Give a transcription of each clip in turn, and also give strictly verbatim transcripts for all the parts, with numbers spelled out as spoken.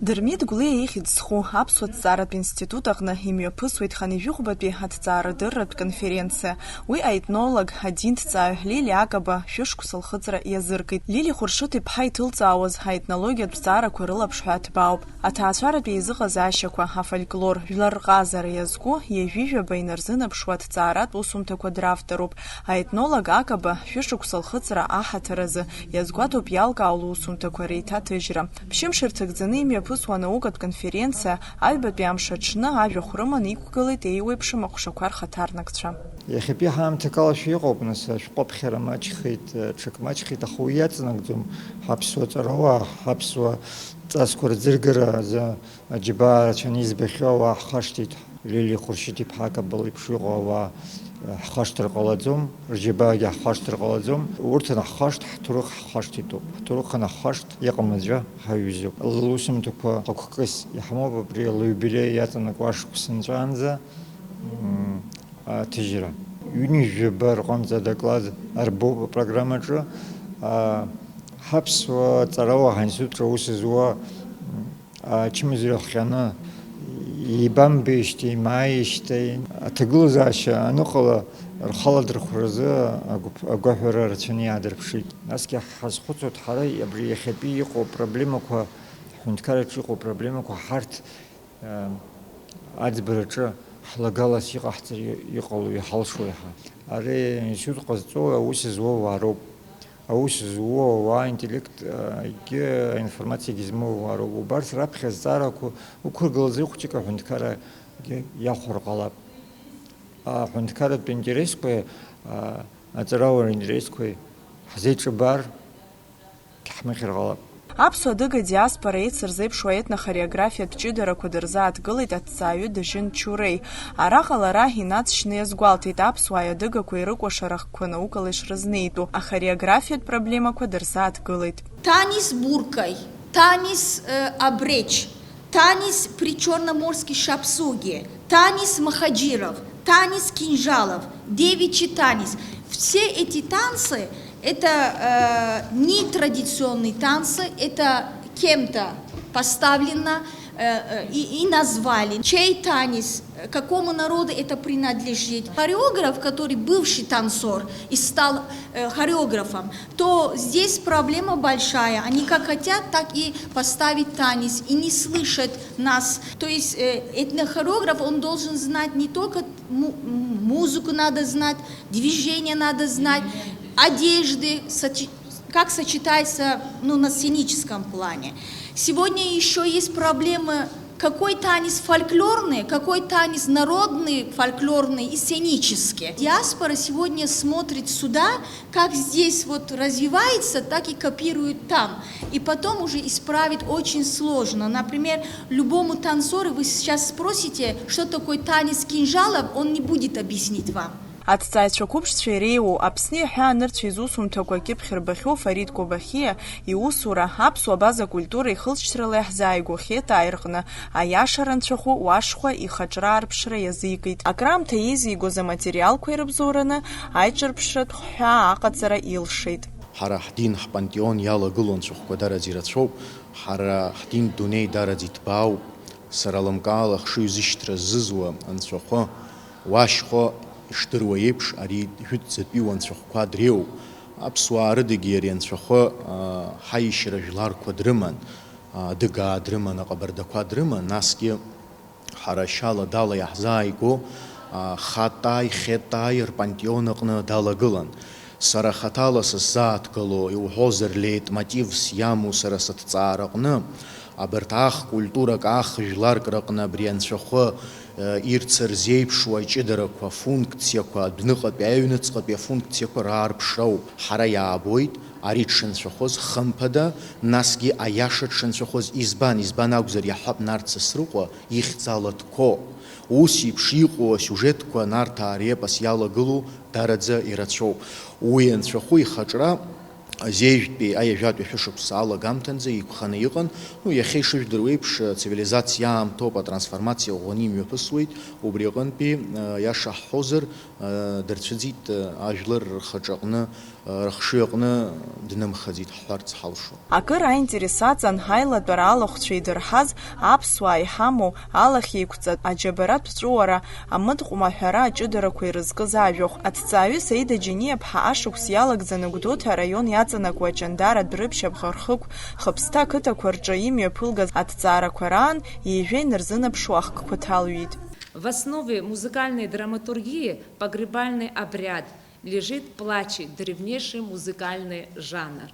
Дырмит Гәлиа ихьӡ зху Аԥсуа ҭҵааратә институт аҟны имҩаԥысуеит хынҩажәи хәбатәи аҭҵаарадырратә конференциа. Уи аетнолог, адинҭҵааҩ Лили Акаба шәышықәса лхыҵра иазыркит. Лили Хәыршыҭ-иԥҳа иҭылҵаауаз аетнологиатә ҭҵаарақәа рылаԥш ҳәа аҭбаауп. Аҭаацәаратә еизыҟазаашьақәа, афольклор, жәлар рҟазара иазку ҩажәижәаба инарзынаԥшуа аҭҵааратә усумҭақәа дравторуп. Аетнолог Акаба шәышықәса лхыҵра аҳаҭыр азы иазгәаҭоуп иалкаау лусумҭақәа реиҭаҭыжьра. Ԥшьымш рҭагӡаны имҩаԥысуа анаукатә конференциа аҩбатәи амш аҽны ажәахә рыманы иқәгылеит еиуеиԥшым аҟәшақәа рхаҭарнакцәа. Иахьатәи ҳаамҭак алашәа иҟоуп, нас, ашәҟәы аԥхьара маҷхеит, ҽак маҷхеит, аха уи иаҵанакӡом. Ҳаԥсуа ҵарауаа, ҳаԥсуа ҵасқәа рӡыргара азы аџьабаа рацәаны избахьоу ауаа ҳхашҭит. Лили Хәыршьыҭ-иԥҳа Акаба леиԥш иҟоу ауаа ҳхашҭыр ҟалаӡом, рџьабаагьы ҳхашҭыр ҟалаӡом. Урҭ анаҳхашҭ, ҳҭоурых ҳхашҭитәуп. Ҳҭоурых анаҳхашҭ, иҟам аӡәы ҳаҩызоуп. Лусумҭақәа хықәкыс иаҳмоуп абри лиубилеи иаҵанакуа ашықәс нҵәаанӡа, м, аҭыжьра. Ҩынҩажәаба рҟынӡа адоклад арбоуп апрограммаҿы. А, ҳаԥсуа ҵарауаа ҳаинститутҿы аус зуа, м, ачымазаҩ ахҟьаны, еибамбеижьҭеи, имааижьҭеи, аҭагылазаашьа аныҟала, рхаладырхәразы агәыԥ-, агәаҳәара рацәаны иаадырԥшит. Насгьы ҳазхәыцуеит ҳара абри иахьатәи иҟоу апроблемақәа, ҳҳәынҭқарраҿы иҟоу апроблемақәа ҳарҭ, э, аӡбараҿы ҳлагалас иҟаҳҵар и-, иҟало иҳалшои ҳәа. Ари аинститут ҟазҵо аус зуа уаа роуп. Аус зуоу ауаа, интеллект, а, гьы, аинформациагьы змоу ауаа роуп. Убарҭ раԥхьа азҵаарақәа уқәыргылазар, хәыҷык аҳәынҭқаррагьы иахәар ҟалап. Аҳәынҭқарратә интересқәеи, а, аҵарауаҩ интересқәеи ҳзеиҿыбар, ҳмыхьыр ҟалап. Аԥсуа-адыга диаспора еицырзеиԥшуа аетнохореографиатә ҷыдарақәа дырзааҭгылеит аҭҵааҩы Дажьын Чурей. Араҟа лара инаҵшьны иазгәалҭеит аԥсуааи адыгақәеи рыкәашара ахқәа наукала ишрызнеитәу, ахореографиатә проблемақәа дырзааҭгылеит. Танис Буркай, танис, э, Абреч, танис Причерноморский Шапсуги, танис Махаджиров, танис Кинжалов, девичий танис. Все эти танцы, это, э, не традиционные танцы, это кем-то поставлено, э, э, и, и назвали. Чей танец, э, какому народу это принадлежит. Хореограф, который бывший танцор и стал, э, хореографом, то здесь проблема большая. Они как хотят, так и поставить танец, и не слышат нас. То есть, э, этнохореограф, он должен знать не только му-, м-, музыку надо знать, движение надо знать, одежды, сочи-, как сочетается, ну, на сценическом плане. Сегодня ещё есть проблемы, какой танец фольклорный, какой танец народный, фольклорный и сценический. Диаспора сегодня смотрит сюда, как здесь вот развивается, так и копирует там. И потом уже исправить очень сложно. Например, любому танцору вы сейчас спросите, что такое танец кинжалов, он не будет объяснить вам. Аҭҵааҩцәа қәыԥшцәа иреиуоу Аԥсни аҳәаа нырцәи зусумҭақәа акьыԥхь рбахьоу Фарид Кобахиа иусура аԥсуа база культура ихылҵшьҭрала иаҳзааигәахеит ааи рҟны аиашара анцәахәы уашхәа ихаҿра аарԥшра иазикит. Акраамҭа еизигоз аматериалқәа ирыбзоураны аиҿырԥшратә хҳәаа аҟаҵара илшеит. Ҳара ҳдин, ҳпантеон иалагылоу анцәахәқәа дараӡа ирацәоуп, ҳара ҳдин дунеи дараӡа иҭбаауп. Сара лымкаала хшыҩзышьҭра зызуа анцәахәы, уашьхәа ишдыруа еиԥш, ари жәытәӡатәиу анцәахәқәа дреиуоуп. Аԥсуаа рыдагьы ари анцәахәы, аа, ҳаишьара жәларқәа дрыман, аа, адыгаа дрыман, аҟабардақәа дрыман, насгьы ҳара шьала дала иаҳзааигәоу, аа, Хатааи Хетааи рпантеон аҟны далагылан. Сара хаҭала сыззааҭгыло, иуҳәозар, леитмотивс иамоу сара сыҭҵаараҟны, абарҭ аах культурак, аах жәларк рыҟны абри анцәахәы, э, ирцырзеиԥшуа аҷыдарақәа, афункциақәа, адәныҟатәи аҩныҵҟатәи афункциақәа раарԥшроуп. Ҳара иаабоит ари дшынцәахәыз, хымԥада, насгьы аиаша дшынцәахәыз. Избан, избан акәзар, иаҳҳәап, Нарҭ Сасрыҟәа ихьӡала Тқоа. Ус еиԥш иҟоу асиужетқәа Нарҭаа репос иалагылоу дараӡа ирацәоуп. Уи анцәахәы ихаҿра Азеижәтәи аҩажәатәи ашәышықәса алагамҭанӡа иқәханы иҟан. Ну, иахьа ишыжәдыруа еиԥш, цивилизациа аамҭоуп, атрансформациа ӷәӷәаны имҩаԥысуеит. Убри аҟынтәи, иаша ҳҳәозар, дырцәыӡит, ажәлар рхаҿы аҟны, рыхшыҩ аҟны днымхаӡеит ҳҳәарц ҳалшон. Акыр аинтерес аҵан ҳаилатәара алахәцәа идырҳаз аԥсуаа иҳамоу алахьеиқәҵатә аџьабаратә ҵәыуара, амыткәма аҳәара аҷыдарақәа ирызкыз ажәахә. Аҭҵааҩы Саида Џьениаԥҳа ашықәс иалагӡаны Гәдоуҭа араион иаҵанакуа Аҷандаратә рыбжьабӷа рхықә Хыԥсҭа ақыҭақәа рҿы имҩаԥылгаз аҭҵаарақәа раан ҩажәа инарзынаԥшуа ахкқәа ҭалҩит. В основе музыкальной драматургии погребальный обряд лежит плачи, древнейший музыкальный жанр.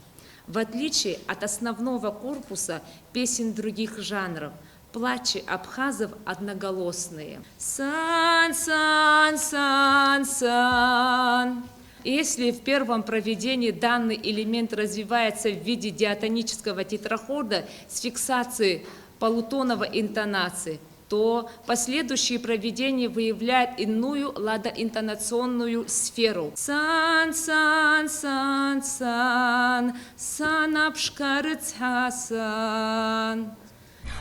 В отличие от основного корпуса песен других жанров, плачи абхазов одноголосные. Сан, сан, сан, сан. Если в первом проведении данный элемент развивается в виде диатонического тетрахорда с фиксацией полутоновой интонации, то последующие проведения выявляют иную ладоинтонационную сферу. Сан, сан, сан, сан, сан, аԥшқа рыцҳа, сан.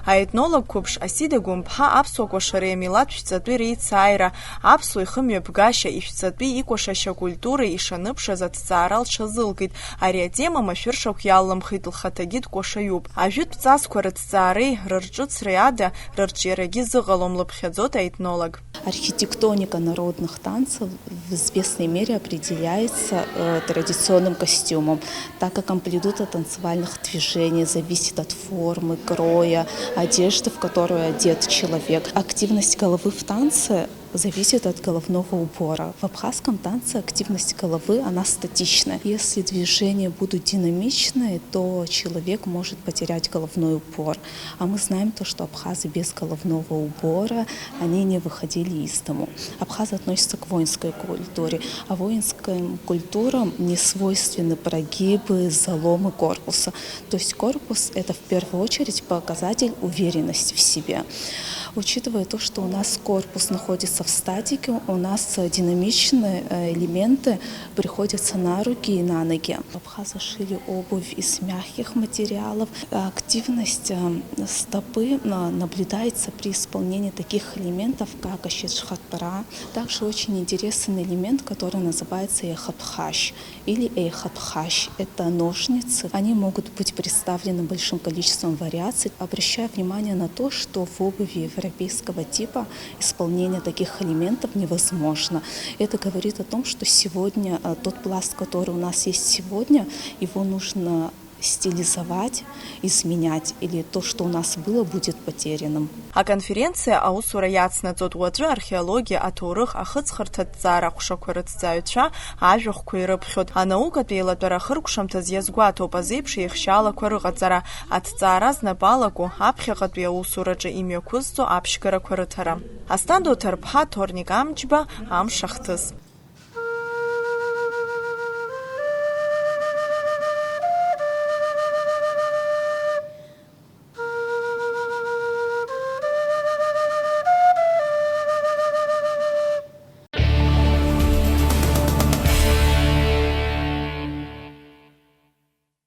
Аетнолог қәыԥш Асида Гәымԥҳа аԥсуа кәашареи амилаҭ шәҵатәи реицааира, аԥсуа ихымҩаԥгашьа, ишәҵатәи икәашашьа акультуреи ишаныԥшыз аҭҵаара лҽазылкит. Ари атема машәыршақә иалымхит, лхаҭагьы дкәашаҩуп. Ажәытә ҵасқәа рыҭҵаареи рырҿыцреи ада рырҿиарагьы зыҟалом, лыԥхьаӡоит аетнолог. Архитектоника народных танцев в известной мере определяется, э, традиционным костюмом, так как амплитуда танцевальных движений зависит от формы, кроя, одежды, в которую одет человек. Активность головы в танце зависит от головного убора. В абхазском танце активность головы, она статичная. Если движения будут динамичные, то человек может потерять головной убор. А мы знаем то, что абхазы без головного убора, они не выходили из дому. Абхазы относятся к воинской культуре, а воинским культурам не свойственны прогибы, заломы корпуса. То есть корпус — это в первую очередь показатель уверенности в себе. Учитывая то, что у нас корпус находится в статике, у нас, э, динамичные, э, элементы приходятся на руки и на ноги. Абхазы шили обувь из мягких материалов. Активность, э, стопы, э, наблюдается при исполнении таких элементов, как ашьыцхатәра. Также очень интересный элемент, который называется эхапхаш или эйхапхаш. Это ножницы. Они могут быть представлены большим количеством вариаций. Обращаю внимание на то, что в обуви европейского типа исполнение таких элементов невозможно. Это говорит о том, что сегодня, э, тот пласт, который у нас есть сегодня, его нужно стилизовать, изменять, или то, что у нас было, будет потерянным. Аконференциа аусура иацнаҵоит уаҵәы археологиа, аҭоурых, ахыҵхырҭа ҭҵаара аҟәшақәа рыҭҵааҩцәа ажәахәқәа ирыԥхьоит. Анаукатә еилатәара ахыркәшамҭаз иазгәаҭоуп азеиԥш еихшьаалақәа рыҟаҵара, аҭҵаара знапы алаку аԥхьаҟатәи аусураҿы имҩақәызҵо аԥшьгарақәа рыҭара. Асҭанда Оҭарԥҳа, Ҭорник Амҷба, Амш ахҭыс.